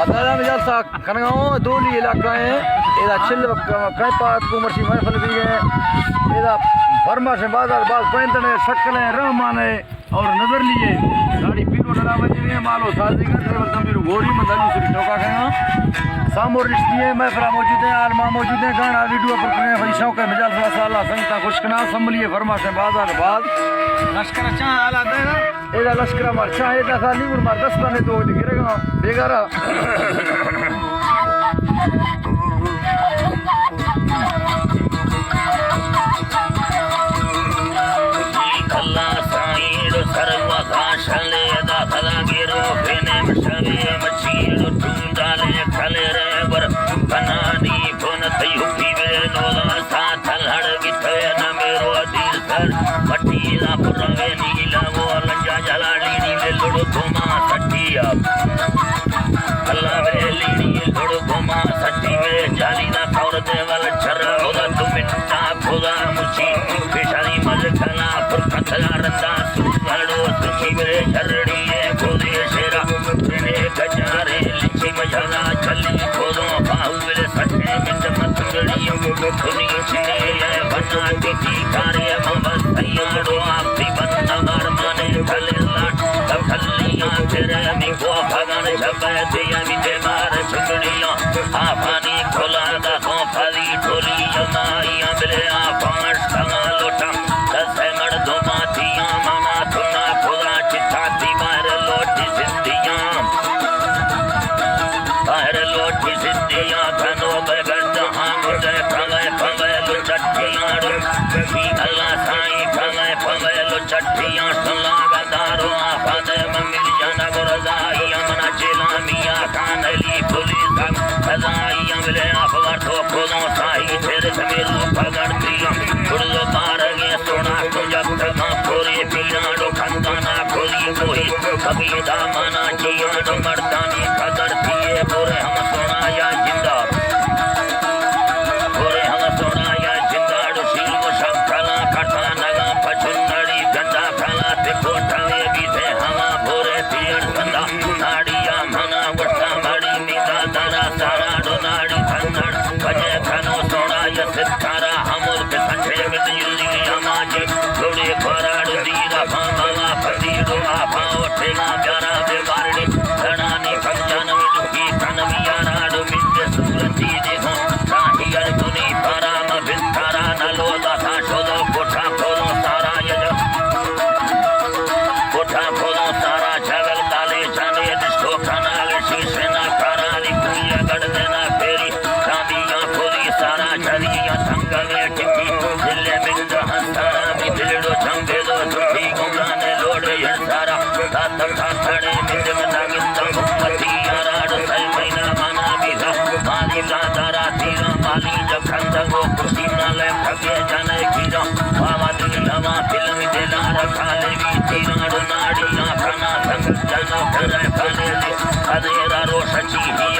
دادا میں جلسہ کنگا ہوں، دولی علاقہ ہیں۔ ادا چل کیمپ آتکو مرشی محفل بھی ہیں۔ ادا فرماشیں بازار باز پینتنے شکلیں رحمان ہے اور نظر لیے۔ گاڑی پیرو ڈرا بجے ہیں، مالو سازی کا ڈرائیور تنبیرو گوری مدلو سری چوکا کھانا۔ سامور رشتی ہے، محفل موجود ہیں، عالمہ موجود ہیں، گانا ویڈیو پر کریں، بھائی شوق ہے مجال فلا سالہ سنگتا خوش کنا، سمبلیے فرماشیں بازار باز۔ لشکر چاہ حالات ہے نا؟ ایدا لشکر مار چاہ، ایدا سا نیور مار دستانے تو گرگا بیگارا۔ اللہ سائیں سروا کا شلے دا خدا گیرو فینے مشوی مچیڑ ٹونڈالے کھلے رے بر بنانی بن تیوکی بے نولا سا تھلڑ گٹھے نمیرو دیر سر پٹی دا پروے نیلا وہ لنجا جلالی نی لے لڑو گھما سٹیا۔ اللہ بے لیڑی لڑو گھما سٹی بے جالی دا کور دے ول چرا ہودا دو منٹا کھودا مچی پیشانی مل کھنا پر کھتلا رندا سو لڑو سچی بے جھرڑی ہے کھودے شیرا تیرے گجارے لچی مجھلا چلی کھودو باہو بلے سٹے مت مت لڑی دنیا چنے ہے بنا ٹی کارے محمد سیاڑو آپ دی بندہ مار مانے کھلے لاٹ کھلیاں تیرے می کو بھگن جب دیا می بیمار چھڑیاں آفانی کھلا دا سو پھلی ٹھولی جمائی بلے آفاش تھا لوٹا دس مڑ دو ماتیاں منا تھنا کھلا چٹا دی باہر لوٹی زندیاں باہر لوٹی زندیاں دھنو بگڑ جہاں مجھے پھلے پھلے لو چٹیاں اللہ سائیں پھلے پھلے لو چٹیاں سلا گدارو آفاد ممی جانا گرزائی امنا چیلا میا کان علی پولیس خزائی املے آفور تو کھولو سائی تیرے سمیرو پگڑ دیا چھڑو پارگے سونا کو جب تک پوری پیرانو کھندانا کھولی کوئی کبھی دامانا جیانو مردانی قدر دیے برے ہم سونا یا جندا برے ہم سونا یا جندا ڈو شیل و شب کھلا کھتا نگا پچھن نڑی گندا کھلا تے کوٹا وے بھی تے ہما برے پیڑ گندا ناڑی یا منا گوشتا ماڑی میتا دارا سارا ڈو ناڑی تھنڑ بجے کھنو سونا یا ستارا ہمور کے سنجے مت یوزی ہما جی لوڑے کھوراڑ دیرا بابا پتیڑو آپا اوٹھے نا پیارا بے بارڑی دڑانی پنجان وی دکی تن وی یاراڑ مندے سورتی دے ہوں راہی ارگنی پارا ما بستارا نلو داتا شودو کوٹھا کھولو سارا یجا کوٹھا کھولو سارا جگل تالے جانے دشتو کھانا شیشے نا کارا ری کوئی گڑ دینا پھیری چاندیاں کھولی سارا جھریاں سنگ میں ٹکی دلے من جہاں سارا بھی دلڑو چمبے دو جھوٹی گمرانے لوڑے یہ سارا تھا تھا تھڑے من جمنا گنتا حکمتی یاراڑ سائے مہینہ مانا بھی تھا مالی دادا را تیرا مالی جب کھندا وہ خوشی نہ لے پھگے جانے کی جا بابا دل نوا فلم دے لارا کھالے بھی تیرا ناڑی نا کھانا سنگ جانا کرے کھالے دے ادھیرا رو سچی ہی